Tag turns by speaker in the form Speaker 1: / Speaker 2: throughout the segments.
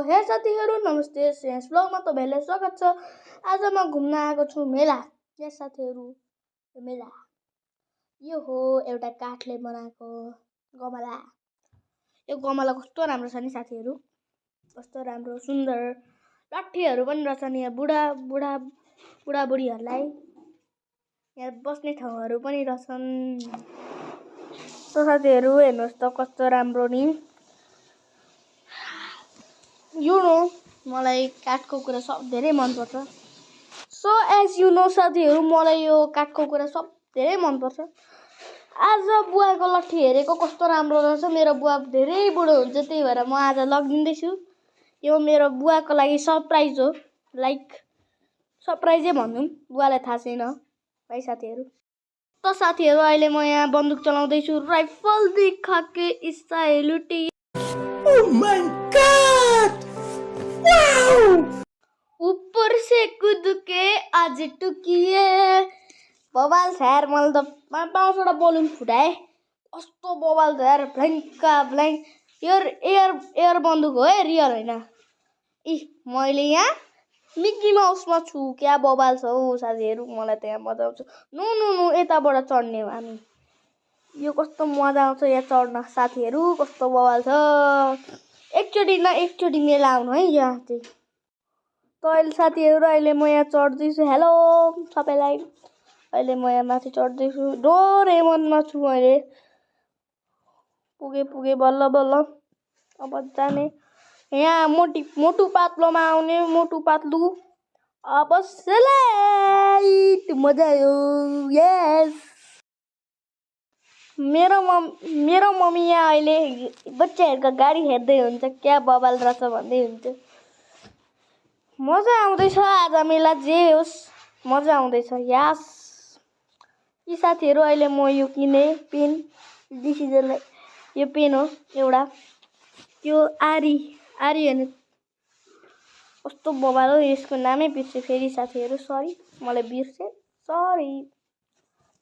Speaker 1: हे साथीहरू नमस्ते श्रेयस ब्लगमा तपाईँलाई स्वागत छ। आज म घुम्न आएको छु मेला। हे साथीहरू मेला यो हो एउटा काठले बनाएको गमला। यो गमला कस्तो राम्रो छ नि साथीहरू, कस्तो राम्रो सुन्दर। लट्ठीहरू पनि रहेछ नि, यहाँ बुढाबुढीहरूलाई यहाँ बस्ने ठाउँहरू पनि रहेछन्। साथीहरू हेर्नुहोस् त कस्तो राम्रो नि। यु नो मलाई काठको कुरा सब धेरै मनपर्छ। सो एज यु नो साथीहरू मलाई यो काठको कुरा सब धेरै मनपर्छ। आज बुवाको लट्ठी हेरेको कस्तो राम्रो रहेछ। मेरो बुवा धेरै बुढो हुन्छ, त्यही भएर म आज लगिदिँदैछु। यो मेरो बुवाको लागि सरप्राइज हो, लाइक सरप्राइजै भनौँ, बुवालाई थाहा छैन है साथीहरू। त साथीहरू अहिले म यहाँ बन्दुक चलाउँदैछु, राइफल दिखा के स्टाइलटी। Oh my God! Wow! ऊपर से कूद के आज टुकिए बवाल छ यार। मैले त 5-वटा बलुन फुटाए, कस्तो बवाल छ यार। ब्ल्याङ्का ब्ल्याङ्क एयर बन्दुक हो है, रियल होइन। मैले यहाँ मिकी माउसमा छु, क्या बवाल छ हौ साथीहरू। मलाई त यहाँ मजा आउँछ। नो यताबाट चढ्ने हो हामी। यो कस्तो मजा आउँछ यहाँ चढ्न साथीहरू, कस्तो बवाल छ। एकचोटि मेला आउनु है यहाँ चाहिँ। त अहिले साथीहरू अहिले म यहाँ चढ्दैछु। हेलो सबैलाई, अहिले म यहाँ माथि चढ्दैछु। डोरेमनमा छु अहिले। पुगे बल्ल अब जाने। यहाँ मोटु पातलोमा आउने, मोटु पातलु अब सेलाइट मजा आयो। यस मेरो मम्मी यहाँ अहिले बच्चाहरूको गाडी हेर्दै हुन्छ, क्या बवाल रहेछ भन्दै हुन्छ। मजा आउँदैछ आज मेला, जे होस् मजा आउँदैछ। यास यी साथीहरू अहिले म यो किने पेन डिसिजनलाई, यो पेन हो एउटा, त्यो आरी हेर्नु कस्तो बवाल हो। यसको नामै बिर्सेँ फेरि साथीहरू, सरी मलाई बिर्सेँ, सरी।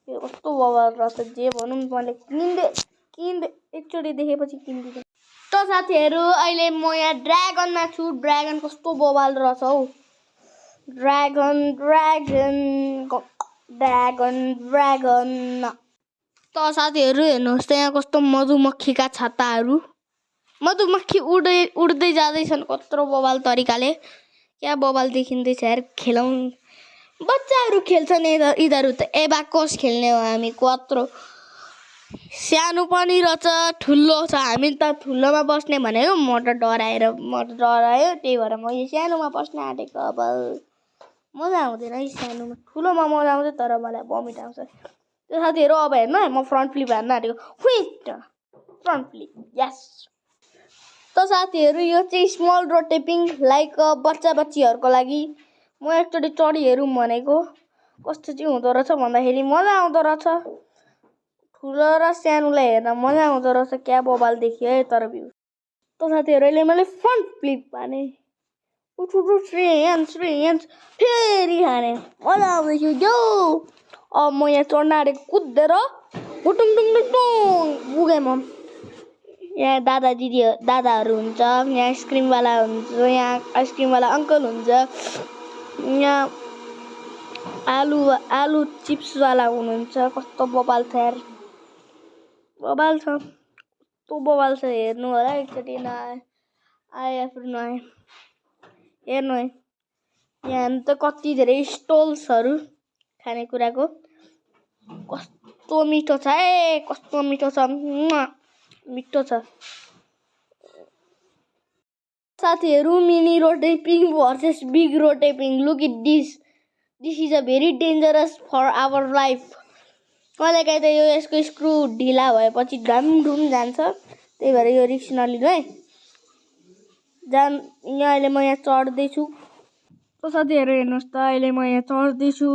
Speaker 1: यो कस्तो बवाल रहेछ, जे भनौँ मैले किन्दै एकचोटि देखेपछि किन्दिनँ। त साथीहरू अहिले म यहाँ ड्रागनमा छु। ड्रागन कस्तो बवाल रहेछ हौ। ड्रागन त साथीहरू हेर्नुहोस् त यहाँ कस्तो मधुमक्खीका छत्ताहरू। मधुमक्खी उड्दै जाँदैछन् कत्रो बवाल तरिकाले, क्या बवाल देखिँदैछ यार। खेलौँ बच्चाहरू खेल्छन् यिनीहरू त एबाकस खेल्ने हो हामी। कत्रो सानो पनि रहेछ, ठुलो छ। हामी त ठुलोमा बस्ने भनेको, म त डरायो, त्यही भएर म यो सानोमा बस्न आँटेको। अब मजा आउँदैन है सानोमा, ठुलोमा मजा आउँछ तर मलाई भमिट आउँछ। त्यो साथीहरू अब हेर्नु है, म फ्रन्ट फ्लिप हान्न आँटेको। फ्रन्ट फ्लिप, यस। त साथीहरू यो चाहिँ स्मल रोटेपिङ, लाइक बच्चाहरूको लागि। म एकचोटि चढी हेरौँ भनेको, कस्तो चाहिँ हुँदो रहेछ भन्दाखेरि मजा आउँदो रहेछ। ठुलो र सानोलाई हेर्दा मजा आउँदो रहेछ, क्या बवाल देखियो है तर भ्यू। त साथीहरू अहिले मैले फ्रन्ट फ्लिप हाने, फेरि हाने, मजा आउँदैछ जो। अब म यहाँ चढ्न आँटेको, कुदेर पुगेँ म। यहाँ दादाहरू हुन्छ, यहाँ आइसक्रिमवाला हुन्छ, यहाँ आइसक्रिमवाला अङ्कल हुन्छ, यहाँ आलु चिप्सवाला हुनुहुन्छ। कस्तो बवाल छ यार, बवाल छ, कस्तो बवाल छ। हेर्नु होला एकचोटि हेर्नु है। यहाँ त कति धेरै स्टोल्सहरू खानेकुराको, कस्तो मिठो छ है, कस्तो मिठो छ, मिठो छ। साथीहरू मिनी रोटेपिङ भर्सेस बिग रोटेपिङ, look it this is a very dangerous for our life. कहिलेकाहीँ त यसको स्क्रु ढिला भएपछि ढुम जान्छ, त्यही भएर यो रिस्क नलिनु है। यहाँ अहिले म यहाँ चढ्दैछु। त साथीहरू हेर्नुहोस् त अहिले म यहाँ चढ्दैछु।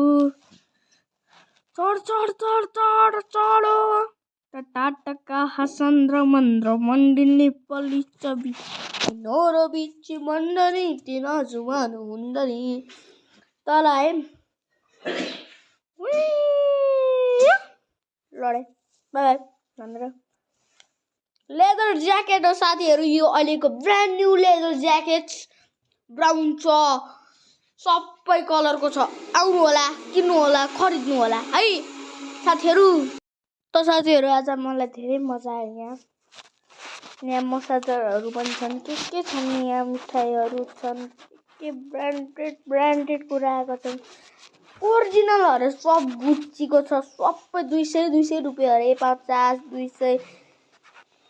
Speaker 1: चढो टाटका हसन्द्र मन्द्र मण्डिनी पल्ली चबी नोरो बिच मण्डनी तिन जुवान हुन्दरी तल है। लडे बाई भनेर लेदर ज्याकेट हो साथीहरू यो अहिलेको brand new leather jacket brown छ सबै कलरको छ आउनु होला किन्नु होला खरिद्नु होला है साथीहरू त साथीहरू आज मलाई धेरै मजा आयो यहाँ मसाजरहरू पनि छन् के छन् यहाँ मिठाईहरू छन् के ब्रान्डेड कुरा आएको छन् ओरिजिनलहरू सब गुच्चीको छ सबै 200 रुपियाँ अरे 50 200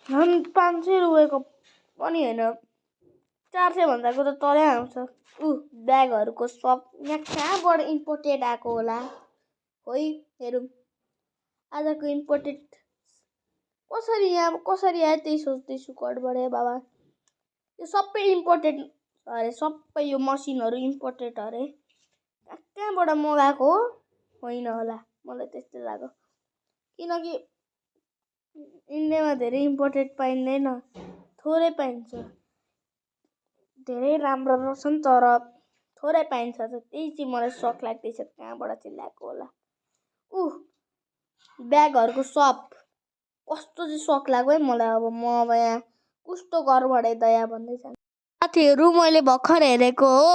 Speaker 1: झन् 500 रुपियाँको पनि होइन 400 भन्दाको त तलै आउँछ ब्यागहरूको सब यहाँ कहाँबाट इम्पोर्टेड आएको होला है हेरौँ आजको इम्पोर्टेड कसरी आयो त्यही सोच्दैछु कटबाट बाबा यो सबै इम्पोर्टेड अरे सबै यो मसिनहरू इम्पोर्टेड अरे कहाँबाट मगाएको होइन होला मलाई त्यस्तै लाग्यो किनकि इन्डियामा धेरै इम्पोर्टेड पाइँदैन थोरै पाइन्छ धेरै राम्रो रहेछन् तर थोरै पाइन्छ त्यही चाहिँ मलाई सक लाग्दैछ कहाँबाट चाहिँ ल्याएको होला ब्यागहरूको सप कस्तो चाहिँ सक लाग्यो है मलाई अब म अब यहाँ कस्तो घरबाटै दया भन्दैछ साथीहरू मैले भर्खर हेरेको हो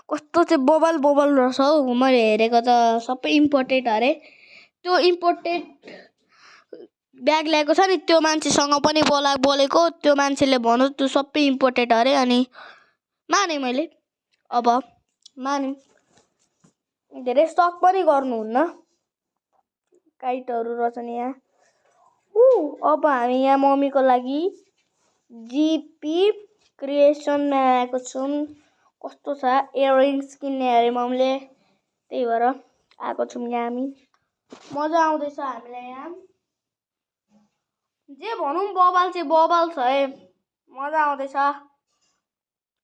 Speaker 1: कस्तो चाहिँ बबल रहेछ हौ मैले हेरेको त सबै इम्पोर्टेड अरे त्यो इम्पोर्टेड ब्याग ल्याएको छ नि त्यो मान्छेसँग पनि बोलेको त्यो मान्छेले भन्यो त्यो सबै इम्पोर्टेड अरे अनि माने मैले अब माने धेरै स्टक पनि गर्नुहुन्न काइटहरू रहेछन् यहाँ अब हामी यहाँ मम्मीको लागि जिपी क्रिएसनमा आएको छौँ कस्तो छ इयररिङ्स किन्ने अरे मम्मीले त्यही भएर आएको छौँ यहाँ हामी मजा आउँदैछ हामीलाई यहाँ जे भनौँ बबाल चाहिँ बबाल छ है मजा आउँदैछ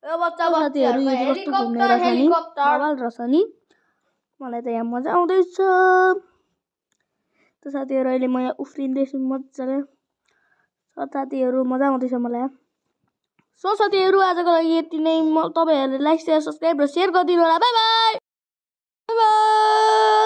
Speaker 1: यो बच्चा साथीहरू यो चाहिँ कस्तो घुम्ने रहेछ नि बबाल रहेछ नि मलाई त यहाँ मजा आउँदैछ त साथीहरू अहिले म यहाँ उफ्रिँदैछु मजाले साथीहरू मजा आउँदैछ मलाई सो साथीहरू आजको लागि यति नै तपाईँहरूले लाइक शेयर सब्सक्राइब र सेयर गरिदिनु होला बाई बाई बाई बाई